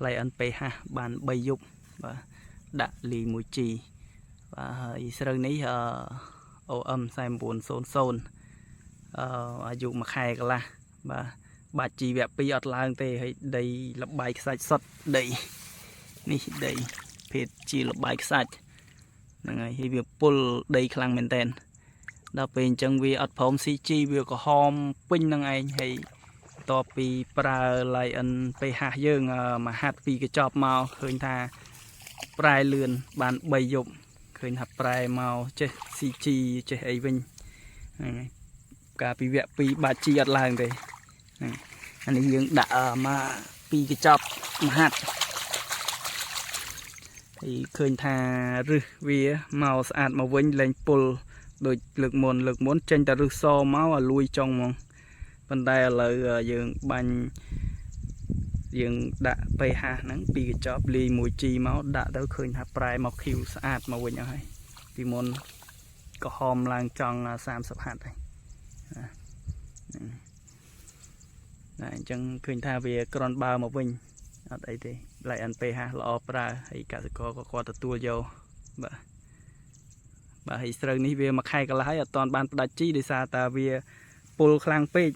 Lion PH បាន3យប់បាទដាក់លី 1G បាទហើយស្រូវនេះអឺ OM 4900អឺអាយុ1ខែកន្លះបាទបាច់ជីវៈ2អត់ឡើងទេហើយដីលបាយខ្សាច់សុតដីនេះដីភេទជាលបាយខ្សាច់ហ្នឹងហើយហើយវាពុលដីខ្លាំងមែនតើដល់ពេលអញ្ចឹងវាអត់ព្រម CG វាក្រហមពេញនឹងឯងហើយបន្ទាប់ពីប្រើ Lion PH យើងមួយហាត់ពីរកញ្ចប់មកឃើញថាប្រែលឿនបាន3យប់ឃើញថាប្រែមកចេះ CG ចេះអីវិញហ្នឹងហើយកាលពីវគ្គ2បាច់ជីអត់ឡើងទេហ្នឹងអានេះយើងដាក់មកពីរកញ្ចប់មួយហាត់ហើយឃើញថារឹសវាមកស្អាតមកវិញលែងពុលដូចលើកមុនលើកមុនចេញតែរឹសសមកឲ្យលួយចុងហ្មងប៉ុន្តែឥឡូវយើងបាញ់យើងដាក់ pH ហ្នឹងពីរកញ្ចប់លាយ 1G មកដាក់ទៅឃើញថាប្រែមកខៀវស្អាតមកវិញអស់ហើយពីមុនក្រហមឡើងចង់30ហាត់ហើយណាណាអញ្ចឹងឃើញថាវាក្រនបើមកវិញអត់អីទេ Lion PH ល្អប្រើហើយកសិករក៏គាត់ទទួលយកបាទបាទហើយស្រូវនេះវាមួយខែកន្លះហើយអត់តាន់បានផ្ដាច់ជីដោយសារតាវាពុលខ្លាំងពេក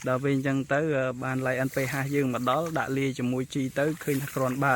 ដល់ពេលអញ្ចឹងទៅបាន Lion PH យើងមកដល់ដាក់លាយជាមួយជីទៅឃើញថាគ្រាន់បើ